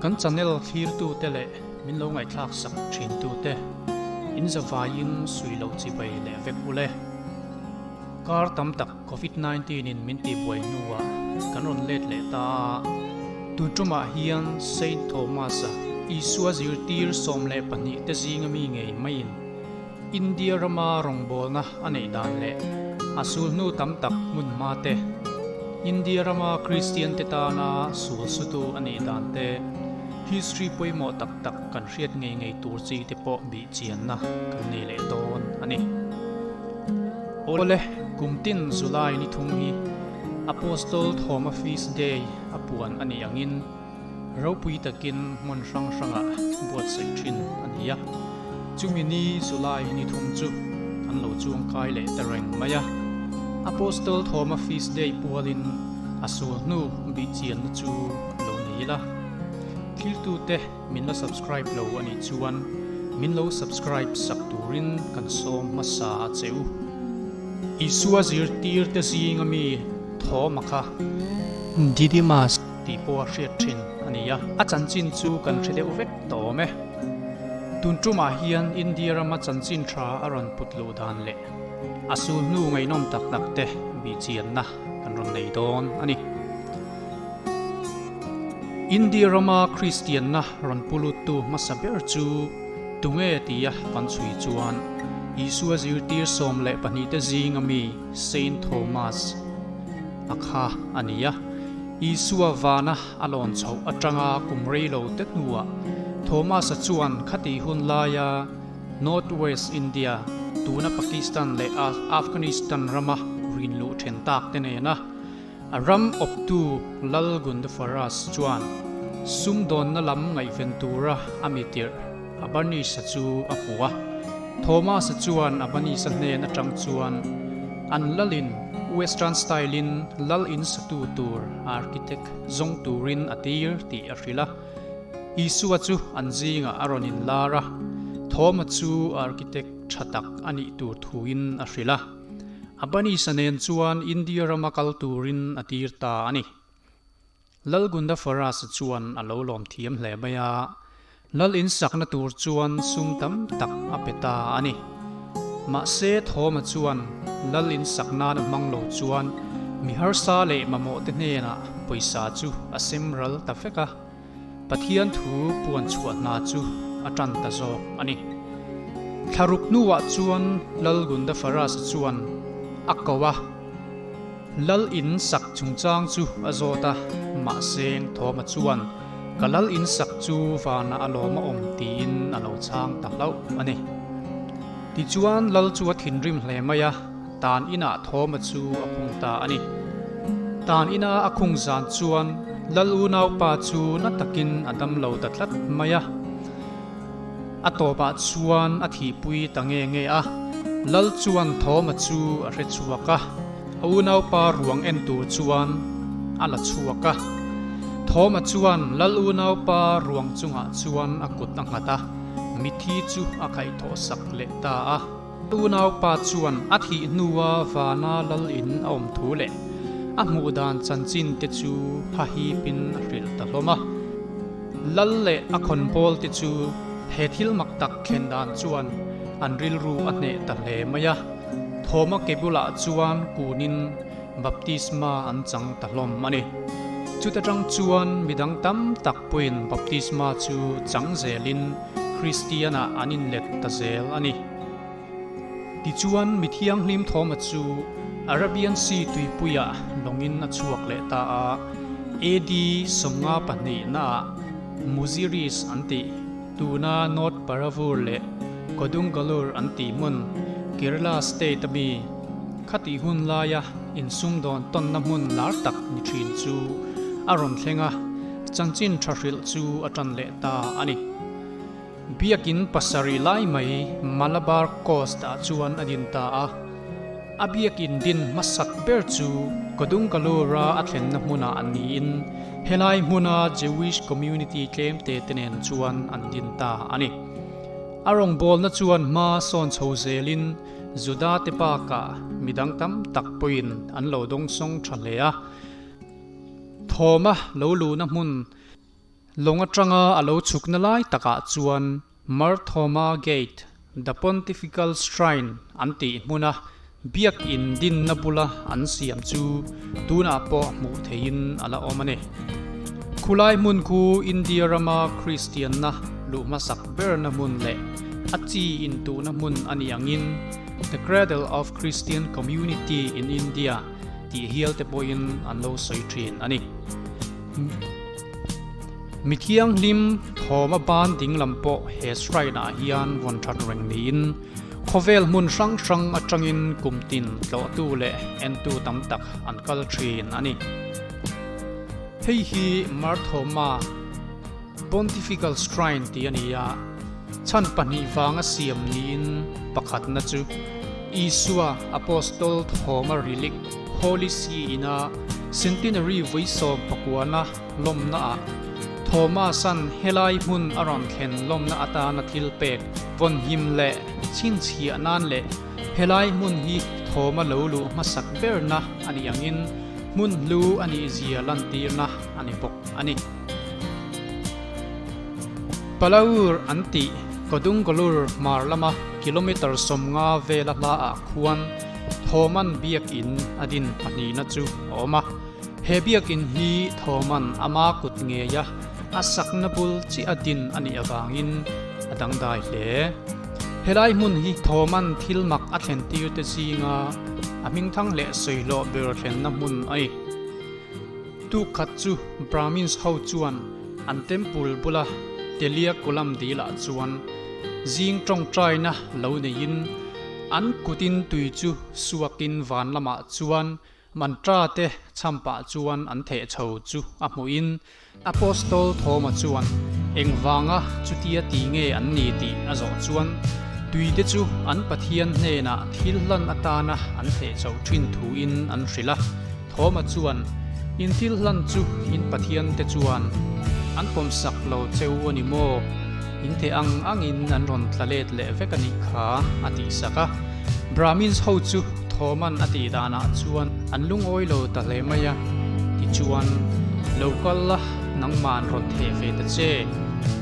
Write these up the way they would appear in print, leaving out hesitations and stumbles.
Kan channel thlirtute leh min lo ngaihthlak sak thintute in zavaiin sui loh chibai leh vek ule. Kar tam tak Covid 19 in min tihbuai hnuah kan rawn let leh ta a, tun tumah hian Saint Thomas-a Isua zirtir 12 te zinga mi ngei maiin India rama rawngbawlna a neih dan leh a sul hnu tam tak hmun hma te, India rama Kristian te tana sul sutu a nih dan te, history pawimawh tak tak kan hriat ngei ngei tur chi te pawh bih chianna kan nei leh dawn a ni. Awle, kum tin July ni thum hi Apostol Thoma Feast Day a puan a nih angin ropui takin hmun hrang hrangah buatsaih thin a ni a. Chumi ni July ni thum chu an lo chuangkai leh ta reng mai a. Apostol Thoma Feast Day pualin a sul hnu bih chianna chu lo nei ila. Thiltute min la subscribe lo a nih chuan min lo subscribe sak turin kan sawm hmasa a che u. Isua zirtirte zinga mi Thoma kha Didymus tih pawh a hriat thin a ni a, a chanchin chu kan hre deuh vek tawh awm e. Tun tumah hian India rama chanchin tha a rawn put luh dan leh a sul hnu ngaihnawm tak tak te bihchianna kan rawn nei dawn a ni. India rama Kristianna rawn pu luttu hmasa ber chu tunge tia kan chhui chuan Isua zirtir 12 te zinga mi Saint Thomas a kha a ni a. Isua vana a lawn chhoh atanga kum rei lo te hnuah Thomas-a chuan khati hun laia North West India, tuna Pakistan leh Afghanistan rama rinluh then tak te nena A ram awptu Lal Gundafaras chuan sumdawnna lam ngaihven tura a mi tirh Abanisa chu a hmu a. Thomas-a chuan Abanisa hnen atang chuan an lalin Western style-in lal in satu tur architect zawng turin a tir tih a hrilh a. Isua chu an zingah a rawn inlar a, Thoma chu architect tha tak a nih tur thuin a hrilh a. Abanisa nen chuan India rama kal turin a tir ta a ni. Lalgundafaras chuan a lo lawm thiam hle mai a, Lal insakna tur chuan sum tam tak a pe ta a ni. Mahse Thoma chuan Lal insak nan a hmang lo chuan mi harsa leh mamawh te hnenah pawisa chu a sem ral ta vek a. Pathian thu puan chhuah hna chu a tan ta zawk a ni. Thlaruk hnuah chuan Lal Gundafaras chuan a ko a, Lal in sak chungchang chu a zawt a, mahse Thoma chuan ka Lal in sak chu vanah a lawm a awm tiin a lo chhang ta hlauh a ni. Tichuan Lal chu a thinrim hle mai a, tan inah Thoma chu a khung ta a ni. Tan ina a khung zan chuan Lal unaupa chu na takin a dam lo ta tlat mai a. A tawpah chuan a thihpui ta nge nge a. Lal chuan Thoma chu a hre chhuak a, a unaupa ruang en tur chuan a la chhuak a. Thoma chuan Lal unaupa ruang chungah chuan a kut a nghat a, mithi chu a khaihthawh sak leh ta a. Unaupa chuan a thih hnua vana lal in a awm thu leh a hmuh dan chanchin te chu hahipin a hrilh ta hlawm a. Lal leh a khawnbawl te chu he thil mak tak thlen dan chuan an rilru a hneh ta hle mai a. Thawma ke bulah chuan kunin baptisma an chang ta hlawm a ni. Chuta tang chuan midang tam tak pawhin baptisma chu chang zelin Kristianah an inlet ta zel a ni. Tichuan, mi thianghlim Thoma chu Arabian Sea tuipuiah lawngin a chhuak leh ta a, AD 52 naah Muziris an tih, tuna North Paravur leh Kodungallur an tih hmun, Kerala state-a mi, khatih hun laia insumdawn tawnna hmun lar tak ni thin chu a rawn thleng a, chanchin tha hrilh chu a tan leh ta a ni. Biakin pasarih lai mai Malabar Coast ah chuan a din ta a. A biakin din hmasak ber chu Kodungallur-a a thlenna hmunah an niin helai hmuna Jewish community tlemte te nen chuan an din ta a ni. A rawngbawlna chuan hma sawn chho zelin Juda te bakah midang tam tak pawhin an lo dawngsawng tha hle a. Thawma lo luhna hmun. Lawng atanga a lo chhukna lai takah chuan Mar Thoma Gate, The Pontifical Shrine an tih hmuna biakin dinna bula an siam chu tunah pawh hmuh theihin a la awm a ni. Khulai hmun khu India rama Kristianna luh hmasak berna hmun leh a chi intuhna hmun a nih angin The Cradle of Christian Community in India tih hial te pawhin an lo sawi thin a ni. Mi thianghlim thawma ban dinglam pawh he shrine ah hian vawn that reng niin khawvel hmun hrang hrang atangin kum tin tlawhtu leh entu tam tak an kal thin a ni. Hei hi Marthoma Pontifical Shrine tih a ni a, chhan pahnih vanga siam niin pakhatna chu Isua Apostol Thawma Relic Holy See ina Centenary vawi sawm pakuana lawmnaah Thomas-a'n helai hmun a rawn thlen lawmna atana thil pek vawnhim leh chhinchhiah nan leh helai hmun hi Thawma lo luh hmasak berna a nih angin hmun hlu a nih zia lantirna a ni bawk a ni. Palaur an tih Kodungallur hmar lama kilometre 50 vela hlaah khuan Thawman biakin a din pahnihna chu a awm a. He biakin hi Thawman ama kut ngeia a sakna bul chiah a din a nih avangin a dangdai hle. Helai hmun hi Thawman thil mak a thlen tir te zinga a hmingthang leh sawihlawh ber thlenna hmun a ni. Tuk khat chu Brahmins ho chuan an temple bula Telia Kulam dilah chuan zing tawngtaina lo neiin an kutin tui chu suakin van lamah chuan mantra te chhampah chuan an theh chho chu a hmuhin Apostol Thoma chuan engvanga chutia ti nge an ni tih a zawh chuan tui te chu an Pathian hnenah thil hlan atana an theh chho thin thuin an hrilh a. Thoma chuan, In thil hlan chu in Pathian te chuan an pawmsak lo cheu a ni maw? In theh ang angin an rawn tla let leh vek a nih kha, a tih sak a. Brahmins ho chu Thoma'n a tih danah chuan an lungawi lo ta hle mai a. Tichuan, Lo kal la, nangma'n rawn theh ve ta che.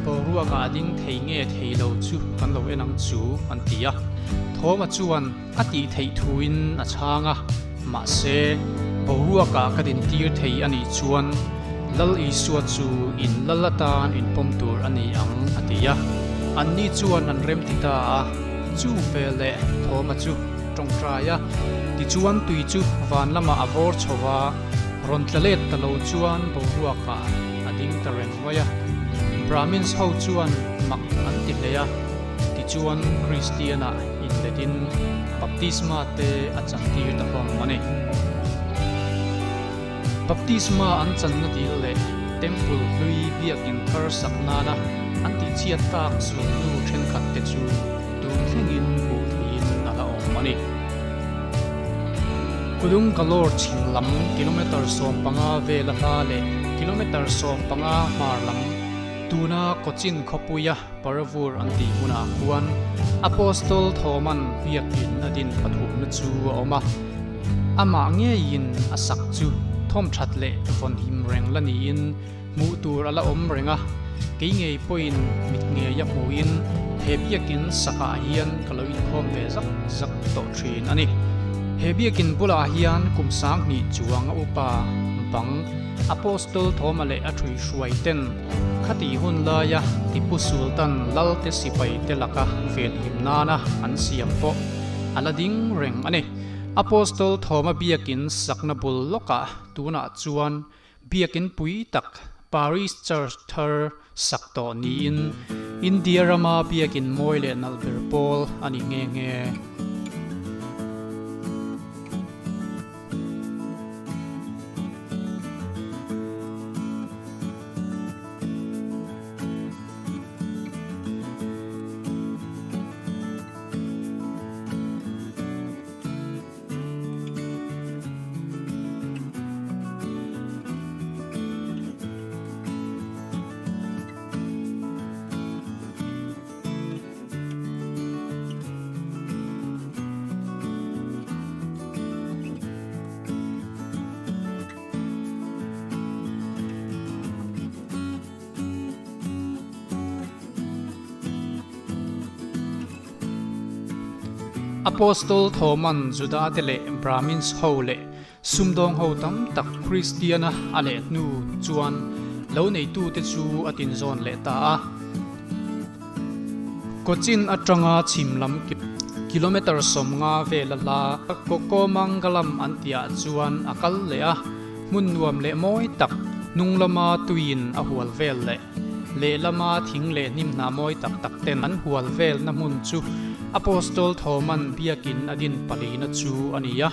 Boruakah a ding thei nge thei lo chu kan lo en ang chu, an ti a. Thoma chuan, A tih theih thuin a chhang a, mahse, boruakah ka dintir thei a nih chuan Lal Isua chu in lal atan inpawm tur a ni ang, a ti a. Anni chuan an remti ta a, chu veleh Thawma chu tawngtai a, tichuan tui chu van lamah a vawr chho va, rawn tla let ta lo chuan boruakah a ding ta reng mai a. Brahmins ho chuan mak an ti hle a, tichuan Kristianah Inletin baptisma te a chantir ta hlawm a ni. Baptisma an channa dil leh Temple hlui biakin thar sak nana an tihchhiat tak sulhnu thenkhat te chu tun thlengin hmuh theihin a la awm a ni. Kudungkalore chhim lam kilometre 15 vela hla leh kilometre 15 hmar lam tuna Cochin khawpuia Paravur an tih hmunah khuan Apostol Thoma'n biakin a din pathumna chu a awm a, amah ngeiin a sak chu thawmthat leh vawnhim reng la niin hmuh tur a la awm reng a, kei ngei pawhin mit ngei a hmuhin he biakin sakah hian ka lo inkhawm ve zak zak tawh thin a ni. He biakin bulah hian kum 2000 chuang a upa bang Apostol Thoma leh a ṭhuihruai ten Khatih hun laia Tipu Sultan Lalte sipai te laka venhim nana an siam pawh a la ding reng a ni. Apostol Thoma biakin sakna bul lawkah tunah chuan biakin pui tak Paris Church thar sak tawh niin India rama biakin mawi leh nalh ber pawl a ni nghe nghe. Apostol Thoman Juda te leh Brahmins ho leh sumdawng ho tam tak Kristiana a leh hnu chuan lo neitute chu a tinzawn leh ta a. Cochin atanga chhim lam kilometre 50 vela hla Kokomangalam an tihah chuan a kal leh a, hmun nuam leh mawi tak hnung lama tuiin a hual vel leh lehlama thing leh hnim hna mawi tak tak ten an hual velna hmun chu Apostol Thoman biakin a din palina chu a ni a.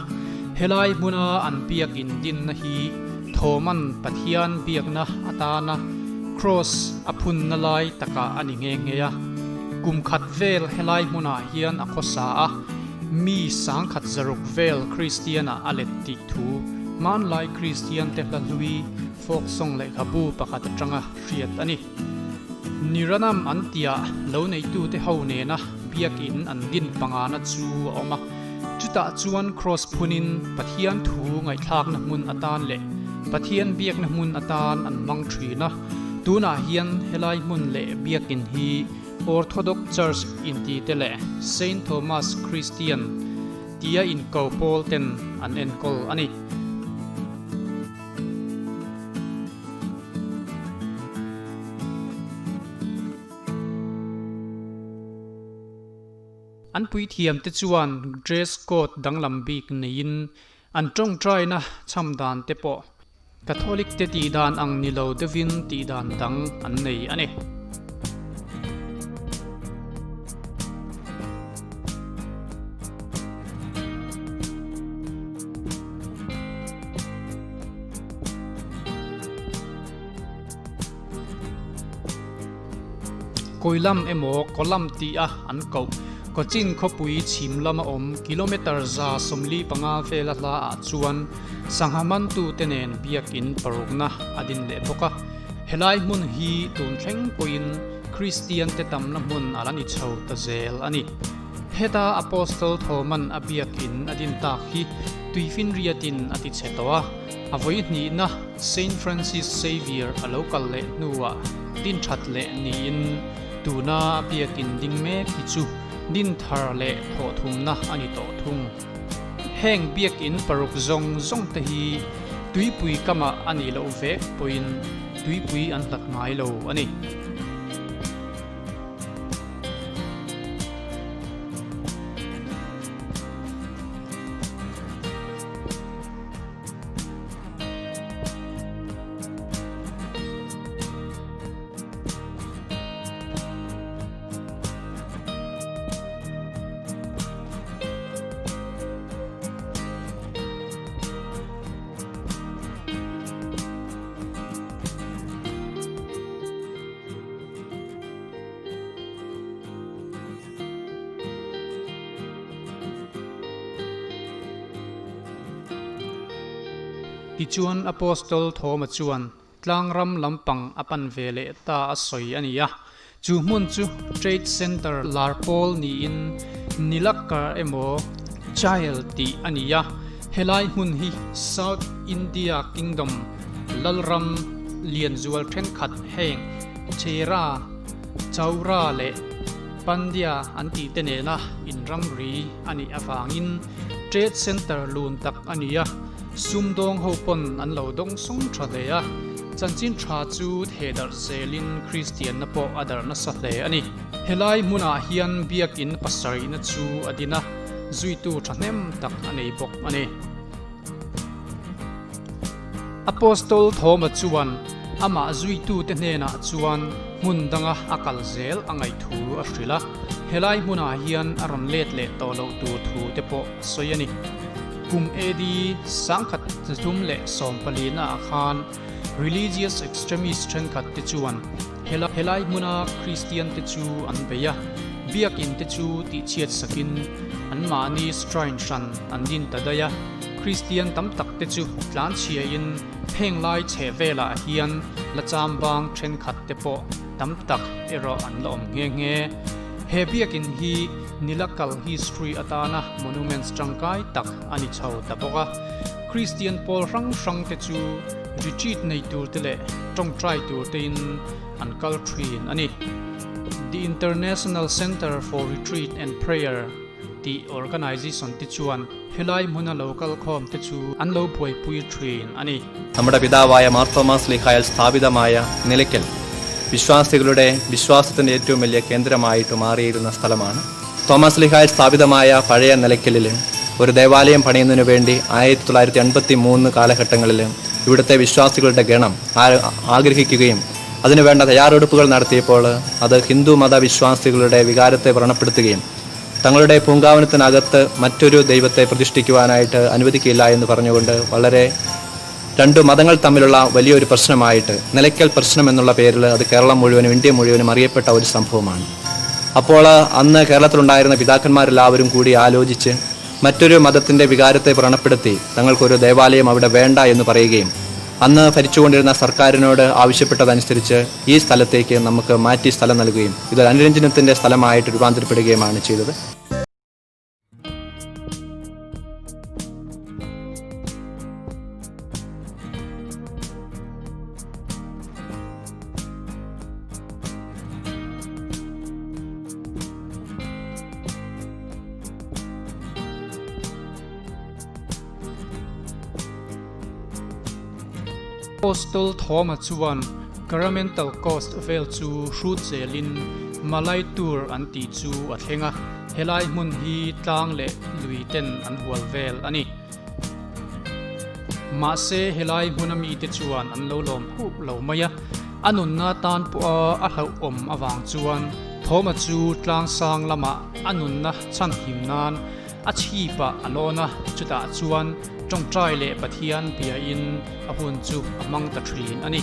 Helai hmuna an biakin dinna hi Thoman Pathian biakna atana Kraws a phunna lai takah a ni nghe nghe a. Kum khat vel helai hmunah hian a khawsa a, mi sangkhat zaruk vel Kristianah a let tih thu hmanlai Kristiante hla hlui folk song lehkhabu pakhat atanga hriat a ni. Niranam an tia lo neitute ho nena biakin an din pangana chu a awm a, chutah chuan kraws phunin Pathian thu ngaihthlakna hmun atan leh Pathian biakna hmun atan an hmang thin a. Tunah hian helai hmun leh biakin hi Orthodox Church intite leh Saint Thomas Christian tia inko pawl ten an enkawl a ni. An puithiamte chuan dress code danglam bik neiin an tawngtaina chham dan te pawh Catholic te tihdan ang ni lo deuhin tihdan dang an nei a ni. Koilam emaw Kolam tih a an koh. Cochin khawpui chhim lama awm kilometre 145 vela hla ah chuan sangha mantute nen biakin parukna a din leh bawk a. Helai hmun hi tun thleng pawhin Kristian te tamna hmun a la ni chho ta zel a ni. Heta Apostle Thoman a biakin a din tak hi tuifinriatin a ti chhe tawh a, a vawi hnihna Saint Francis Xavier a lo kal leh hnuah din that leh niin tuna a biakin ding mek hi chu din thar leh thawhthumna a ni tawh thung. Heng biakin paruk zawng zawng te hi tuipui kamah a nih loh vek pawhin tuipui an hlat ngai lo a ni. Tichuan Apostol Thoma chuan tlangram lampang a pan ve leh ta a sawi a ni a. Chu hmun chu Trade Centre lar pawl niin Nilakar emaw Chael tih a ni a. Helai hmun hi South India Kingdom lalram lianzual thenkhat heng Chera, Chaura leh Pandya an tih te nena inramri a nih avangin Trade Centre lun tak a ni a, sumdawng ho pawn an lo dawng sawng tha hle a, chanchin tha chu thehdarh zelin Kristianna pawh a darh nasa hle a ni. Helai hmunah hian biakin pasarihna chu a din a, zuitu thahnem tak a nei bawk a ni. Apostol Thoma chuan amah zuitute hnenah chuan hmun danga a kal zel a ngaih thu a hrilh a, helai hmunah hian a rawn let leh tawh loh tur thu te pawh a sawi a ni. Kum AD 1314 ah khan religious extremist thenkhat te chuan helai hmuna Kristian te chu an bei a, biakin te chu tihchhiat sakin anmahni shrine hran an din ta daih a. Kristian tam tak te chu tlanchhiain heng lai chheh velah hian la chambang thenkhat te pawh tam tak erawh an la awm nghe nghe. He biakin hi Nilakal history atana monuments tangkai tak a ni chho ta bawk a. Kristian pawl hrang hrang te chu retreat nei tur te leh tawngtai tur tein an kal thin a ni. The International Centre for Retreat and Prayer. tih organisation te chuan helai hmuna lo kal khawm te chu an lo buaipui thin a ni. നമ്മുടെ പിതാവായ മാർത്തോമാ ശ്ലീഹായാൽ സ്ഥാപിതമായ നിലയ്ക്കൽ വിശ്വാസികളുടെ വിശ്വാസത്തിൻ്റെ ഏറ്റവും വലിയ കേന്ദ്രമായിട്ട് മാറിയിരുന്ന സ്ഥലമാണ്. തോമസ് ശ്ലീഹായാൽ സ്ഥാപിതമായ പഴയ നിലയ്ക്കലിൽ ഒരു ദേവാലയം പണിയുന്നതിന് വേണ്ടി 1983 കാലഘട്ടങ്ങളിൽ ഇവിടുത്തെ വിശ്വാസികളുടെ ഗണം ആഗ്രഹിക്കുകയും അതിനുവേണ്ട തയ്യാറെടുപ്പുകൾ നടത്തിയപ്പോൾ അത് ഹിന്ദു മതവിശ്വാസികളുടെ വികാരത്തെ വ്രണപ്പെടുത്തുകയും തങ്ങളുടെ പൂങ്കാവനത്തിനകത്ത് മറ്റൊരു ദൈവത്തെ പ്രതിഷ്ഠിക്കുവാനായിട്ട് അനുവദിക്കില്ല എന്ന് പറഞ്ഞുകൊണ്ട് വളരെ രണ്ടു മതങ്ങൾ തമ്മിലുള്ള വലിയൊരു പ്രശ്നമായിട്ട് നിലയ്ക്കൽ പ്രശ്നം എന്നുള്ള പേരിൽ അത് കേരളം മുഴുവനും ഇന്ത്യ മുഴുവനും അറിയപ്പെട്ട ഒരു സംഭവമാണ്. അപ്പോൾ അന്ന് കേരളത്തിലുണ്ടായിരുന്ന പിതാക്കന്മാരെല്ലാവരും കൂടി ആലോചിച്ച് മറ്റൊരു മതത്തിൻ്റെ വികാരത്തെ വ്രണപ്പെടുത്തി തങ്ങൾക്കൊരു ദേവാലയം അവിടെ വേണ്ട എന്ന് പറയുകയും അന്ന് ഭരിച്ചുകൊണ്ടിരുന്ന സർക്കാരിനോട് ആവശ്യപ്പെട്ടതനുസരിച്ച് ഈ സ്ഥലത്തേക്ക് നമുക്ക് മാറ്റി സ്ഥലം നൽകുകയും ഇതൊരു അനുരഞ്ജനത്തിൻ്റെ സ്ഥലമായിട്ട് രൂപാന്തരപ്പെടുകയുമാണ് ചെയ്തത്. Apostol Thoma chuan Coromandel Coast vel chu hrut zelin Malai Tour an tih chu a thleng a, helai hmun hi tlang leh lui ten an hual vel a ni. Mahse helai hmuna mite chuan an lo lawm huh lo mai a, a nunna tan pawha a hlauhawm avang chuan Thoma chu tlang sang lamah a nunna chhanhim nan a chhipah a lawn a, chutah chuan tawngtai leh Pathian biain a hun chu a hmang ta thin a ni.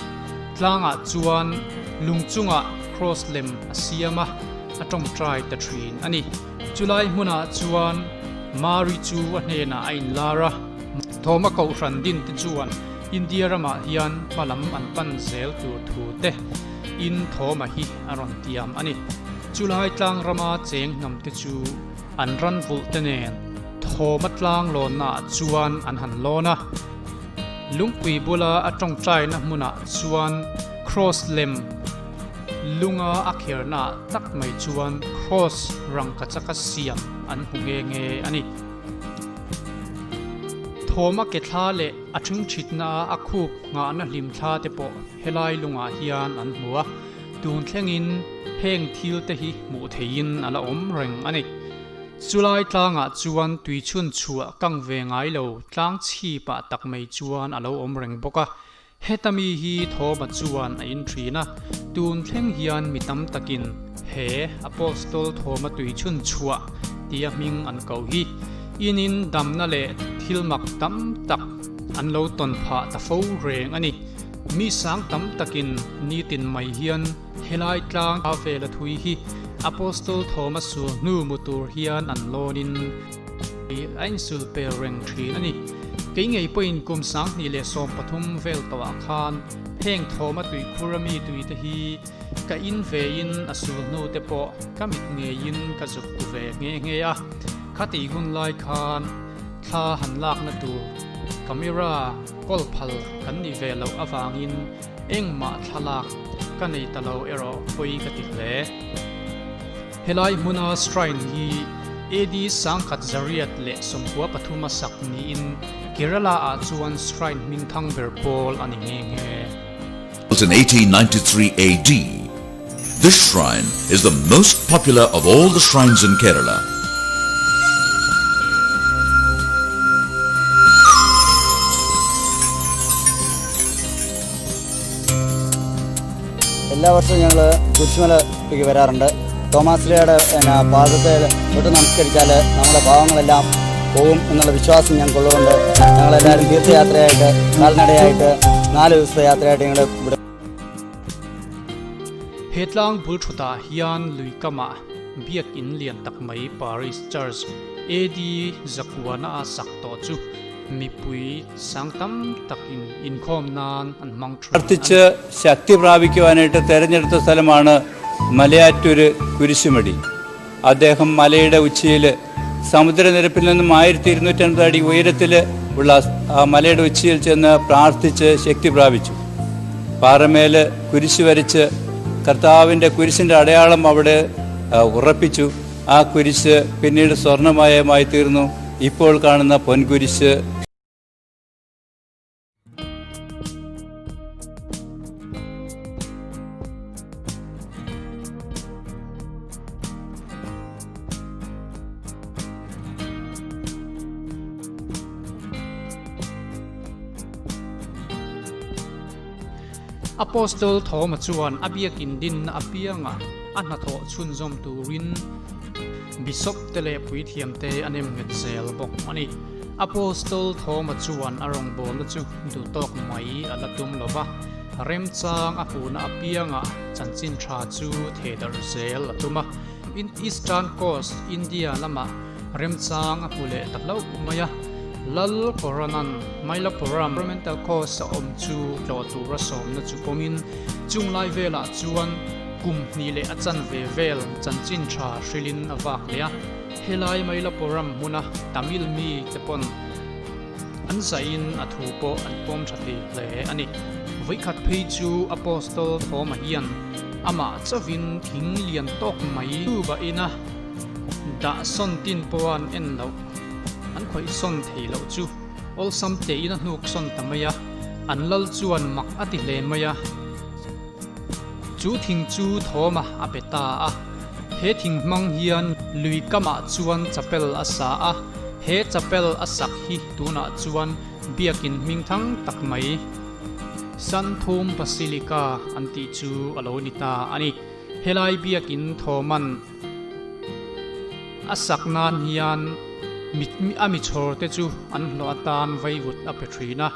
Tlangah chuan lung chungah kraws lem a siam a, a tawngtai ta thin a ni. Chulai hmunah chuan Mari chu a hnenah a inlar a, Thawma Kohhran din te chuan India ramah hian hmalam an pan zel tur thu te in Thawma hi a rawn tiam a ni. Chulai tlang rama cheng hnam te chu an ran vulh te nen Thawma tlang lawnnaah chuan an han lawn a. Lungpui bula a tawngtaina hmunah chuan kraws lem lunga a khernaah tak mai chuan kraws rangkachaka siam an hmu nghe nghe a ni. Thawma ke thla leh a ṭhingṭhitna a khup nghahna hlim thla te pawh helai lungah hian an hmu a, tun thlengin heng thil te hi hmuh theihin a la awm reng a ni. Chulai tlangah chuan tuichhun chhuah kang ve ngai lo tlang chhipah tak mai chuan a lo awm reng bawk a. Heta mi hi Thawma chuan a in thin a, tun thleng hian mi tam takin he Apostol Thawma tuichhun chhuah tia hming an ko hi inin damna leh thil mak tam tak an lo tawn phah ta fo reng a ni. Mi sang tam takin nitin mai hian Helai tlang a vela thui hi Apostol Thoma sul hnu mu tur hian an lawnin a insul pel reng thin a ni. Kei ngei pawhin kum 2013 vel tawhah khan heng Thoma tuikhur ami tuite hi ka in vein a sul hnu te pawh ka mit ngeiin ka zuk tu ve nghe nghe a. Khatih hun lai khan thla han lakna tur camera kawl phal kan nih ve loh avangin Engmah thlalak ka nei ta lo erawh pawi ka ti hle. Helai hmuna shrine hi AD 1993 a sak niin Kerala ah chuan shrine hming thang ber pawl a ni nghe nghe. Built in 1893 AD, this shrine is the most popular of all the shrines in Kerala. എല്ലാ വർഷവും ഞങ്ങൾ കുരിശുമലയ്ക്ക് വരാറുണ്ട്. തോമാശ്ലീഹയുടെ പിന്നെ പാദത്തെ തൊട്ട് നമസ്കരിച്ചാൽ നമ്മുടെ പാവങ്ങളെല്ലാം പോവും എന്നുള്ള വിശ്വാസം ഞങ്ങൾക്കുള്ളതുകൊണ്ട് ഞങ്ങളെല്ലാവരും തീർത്ഥയാത്രയായിട്ട് കാൽനടയായിട്ട് 4 ദിവസത്തെ യാത്രയായിട്ട് ഞങ്ങൾ ഇവിടെ He tlang bul thutah hian lui kamah biakin lian tak mai Parish Church AD 900 a sak tawh chu mipui sang tam takin inkhawm nan an hmang thin a ni. പ്രാർത്ഥിച്ച് ശക്തി പ്രാപിക്കുവാനായിട്ട് തെരഞ്ഞെടുത്ത സ്ഥലമാണ് മലയാറ്റൂര് കുരിശുമടി. അദ്ദേഹം മലയുടെ ഉച്ചിയിൽ സമുദ്രനിരപ്പിൽ നിന്നും 1250 അടി ഉയരത്തിൽ ഉള്ള ആ മലയുടെ ഉച്ചിയിൽ ചെന്ന് പ്രാർത്ഥിച്ച് ശക്തി പ്രാപിച്ചു. പാറമേൽ കുരിശ് വരച്ച് കർത്താവിൻ്റെ കുരിശിൻ്റെ അടയാളം അവിടെ ഉറപ്പിച്ചു. ആ കുരിശ് പിന്നീട് സ്വർണമയമായി തീർന്നു. ഇപ്പോൾ കാണുന്ന പൊൻകുരിശ്. Apostol Thoma chuan a biakin dinna apianga a hnathawh chhunzawm turin Bishop te leh puithiam te a nem nghet zel bawk a ni. Apostol Thoma chuan a rawngbawlna chu duhtawk mai a la tum lo va, remchang a hmuhna apianga chanchin tha chu thehdarh zel a tum a. Eastern Coast, India lamah remchang a hmu leh ta hlauh mai a. Lal Koranan Mailapuram Environmental Coast a awm chu tlawh tura sawmna chu pawmin chung lai velah chuan kum hnih leh a chanve vel chanchin tha hrilhin a vak leh a. Helai Mailapuram hmuna Tamil mi te pawn an zaiin a thu pawh an pawm tha thei hle a ni. Vawikhat phei chu Apostol Thoma hian amah chauhin thing lian tawk mai tu bahin a dah sawn tin pawh an en loh, an khawih sawn thei loh chu awlsam tein a hnuk sawn ta mai a, an lal chuan mak a ti hle mai a. Chu thing chu Thoma a pe ta a. He thing hmang hian lui kamah chuan chapel a sa a, he chapel a sak hi tunah chuan biakin hming thang tak mai Santhum Basilica an tih chu a lo ni ta a ni. Helai biakin Thoman a sak nan hian a michhawr te chu an hlawh atan vaivut a pe thin a,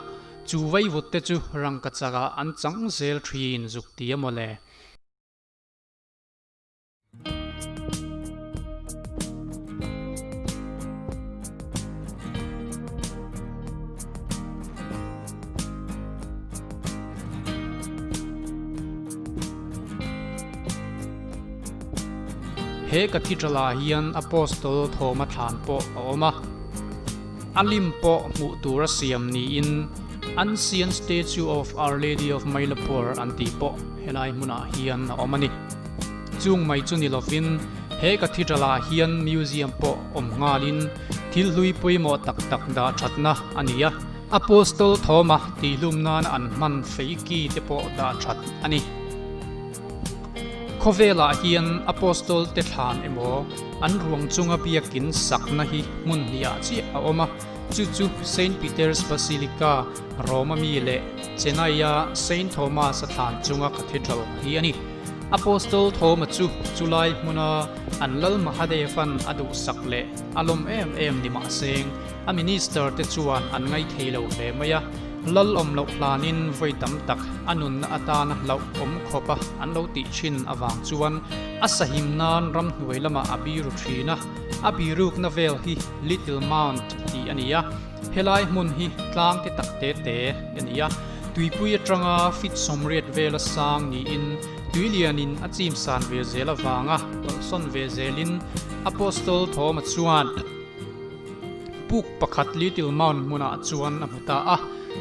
chu vaivut te chu rangkachak ah an chang zel thin zuk ti a mawle. He cathedral ah hian Apostol Thawma thlan pawh a awm a, a lim pawh hmuh tur a siam niin Ancient Statue of Our Lady of Mylapore an tih pawh helai hmunah hian a awm a ni. Chung mai chu ni lovin he cathedral ah hian museum pawh awm nghalin thil hlui pawimawh tak tak dah thatna a ni a. Apostol Thoma tihlum nana an hman fei ki te pawh dah that a ni. Khawvelah hian Apostol te thlan emaw an ruang chunga biakin sakna hi hmun hnih ah chiah a awm a, chu chu Saint Peter's Basilica, Rome ami leh Chennai-a Saint Thomas-a thlan chunga cathedral hi a ni. Apostol Thoma chu chulai hmuna an Lal Mahadevan a duhsak leh a lawm em em ni mahseng a minister te chuan an ngaithei lo hle mai a, Lal awm loh hlanin vawi tam tak a nunna atana hlauh awm khawp a an lo tih thin avang chuan a sahim nan ramhnuai lamah a biru thin a, a birukna vel hi Little Mount tih a ni a. Helai hmun hi tlang te tak te te a ni a, tuipui atanga feet 80 vela sang niin tuilianin a chim san ve zel avanga tawlhsawn ve zelin Apostol Thoma chuan puk pakhat Little Mount hmunah chuan a hmu ta a,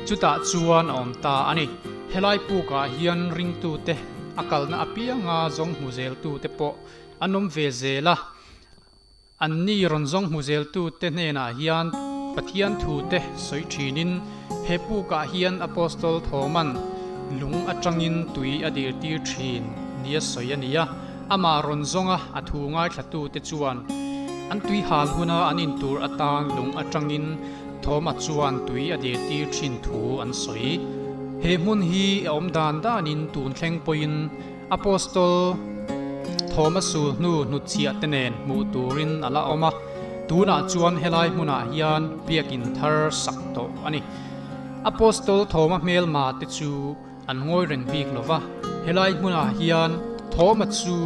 chutah chuan a awm ta a ni. Helai pukah hian ringtute a kalna apianga zawng hmu zeltute pawh an awm ve zel a. Anni rawn zawng hmu zeltute hnenah hian Pathian thute sawi thinin he pukah hian Apostol Thoman lung atangin tui a dirtir thin nia sawi a ni a. Amah rawn zawnga a thu ngaithlatute chuan an tui hal huna an intur atan lung atangin Thoma chuan tui a dirtir thin thu an sawi. He hmun hi a awm dan danin tun thleng pawhin Apostol Thoma sul hnu hnutchhiah te nen hmuh turin a la awm a, tunah chuan helai hmunah hian biakin thar sak tawh a ni. Apostol Thoma hmelma te chu an ngawi reng bik lo va, helai hmunah hian Thoma chu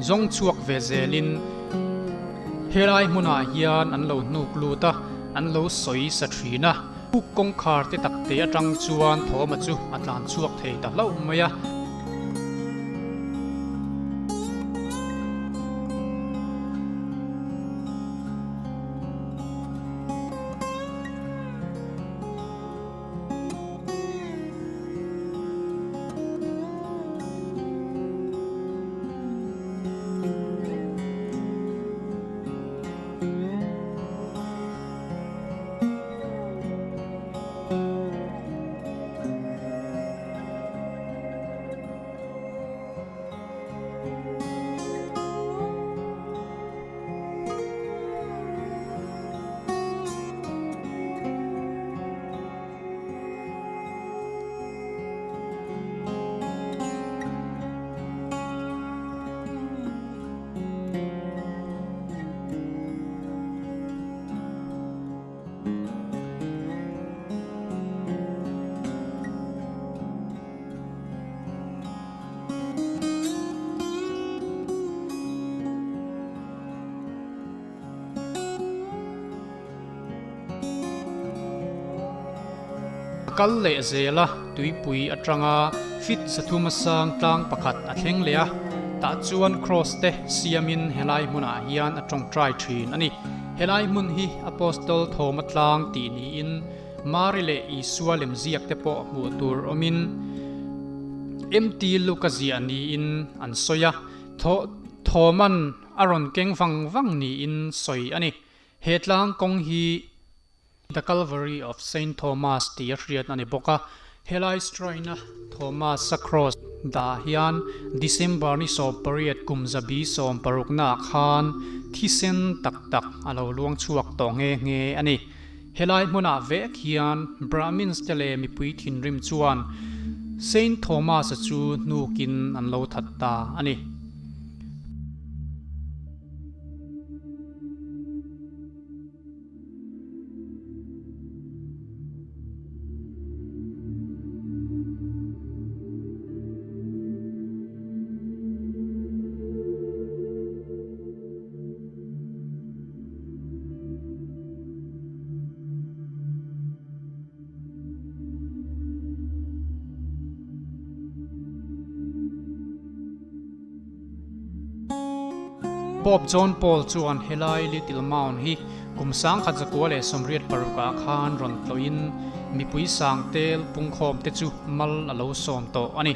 zawng chhuak ve zelin helai hmunah hian an lo hnuk lut a, an lo sawi sa thin a. Puk kawngkhar te tak te atang chuan Thoma chu a tlan chhuak thei ta hlauh mai a. kal leh zel a, tuipui atanga fit 300 a sang tlang pakhat a thleng leh a, tah chuan kraws te siamin helai hmunah hian a tawngtai thin a ni. Helai hmun hi Apostol Thawma tlang tih niin Mari leh Isua lemziak te pawh hmuh tur awmin MT Luka ziah niin an sawi a, Thawman a rawn keng vang vang niin sawi a ni. He tlang kawng hi The Calvary of Saint Thomas tih a hriat a ni bawk a. Helai shrine-a Thomas-a cross dah hian December ni 18 kum 160 naah khan thisen tak tak a lo luang chhuak tawh nghe nghe a ni. Helai hmunah vek hian Brahmins te leh mipui thinrim chuan Saint Thomas-a chu hnukin an lo that ta a ni. Pope John Paul chuan helai Little Mount hi kum 1986 ah khan rawn tlawhin mipui sang tel pungkhawm te chu mal a lo sawm tawh a ni.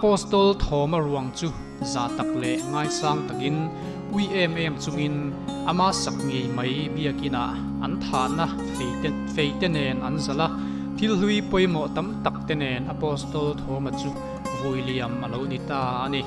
Apostol Thawma ruang chu za tak leh ngaisang takin ui em em chungin ama sak ngei mai biakinah an thahna feite nen an zalh a, thil hlui pawimawh tam tak te nen Apostol Thawma chu vui liam a lo ni ta a ni.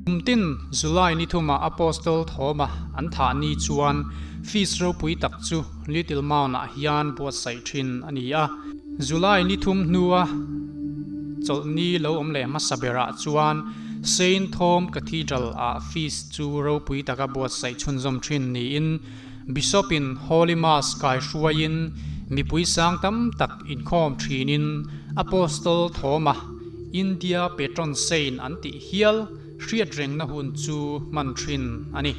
Kum tin July ni thuma Apostol Thawma an thah ni chuan feast ropui tak chu Little Mount-ah hian buatsaih thin a ni a. July ni thum hnua chawlhni lo awm leh hmasa berah chuan Saint Thom Cathedral-ah feast chu ropui taka buatsaih chhunzawm thin niin Bishop-in Holy Mass kaihruaiin mipui sang tam tak inkhawm thinin Apostol Thoma India Patron Saint an tih hial hriatrengna hun chu hman thin a ni.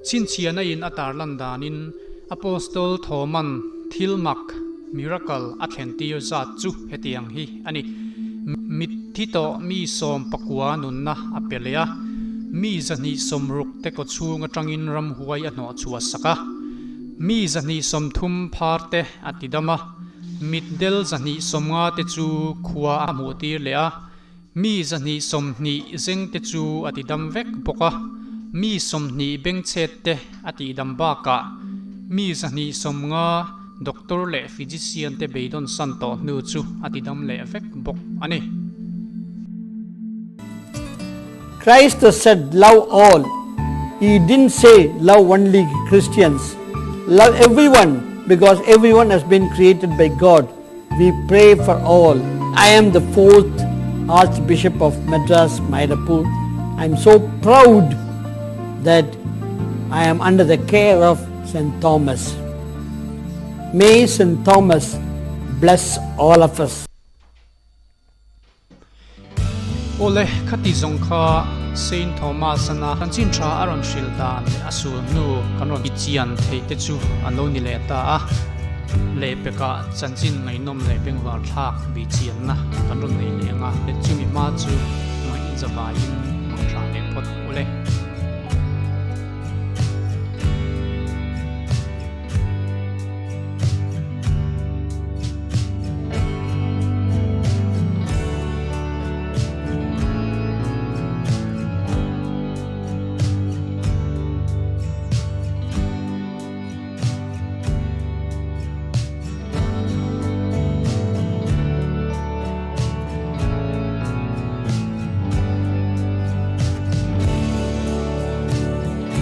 Chhinchhiahna in a tarlan danin Apostol Thoman thil mak, miracle, a thlentir zat chu hetiang hi a ni. Thi tawh mi 19 nunna a pe leh a, mi 260 te kawchhung atangin ramhuai a hnawhchhuah sak a, mi 230 phar te a ti dam a, mitdel 250 te chu khua a hmuhtir leh a, mi 220 zeng te chu a ti dam vek bawk a, mi 20 bengchhet te a tihdam bakah mi 250 Doctor leh physician te beidawn san tawh hnu chu a tidam leh vek bawk a ni. Christ said love all, he didn't say love only Christians, love everyone because everyone has been created by God, we pray for all. I am the fourth Archbishop of Madras Mylapore. I am so proud that I am under the care of St. Thomas. May St. Thomas bless all of us. Awle, khati zawng kha Saint Thomas-ana chanchin tha a rawn hrilh dan leh a sul hnu kan rawn chian theih te chu an lo ni leh ta a. Lehpekah chanchin ngaihnawm leh bengvar thlak bih chianna kan rawn nei leh ang a, chumi hma chu ngaih zavaiin.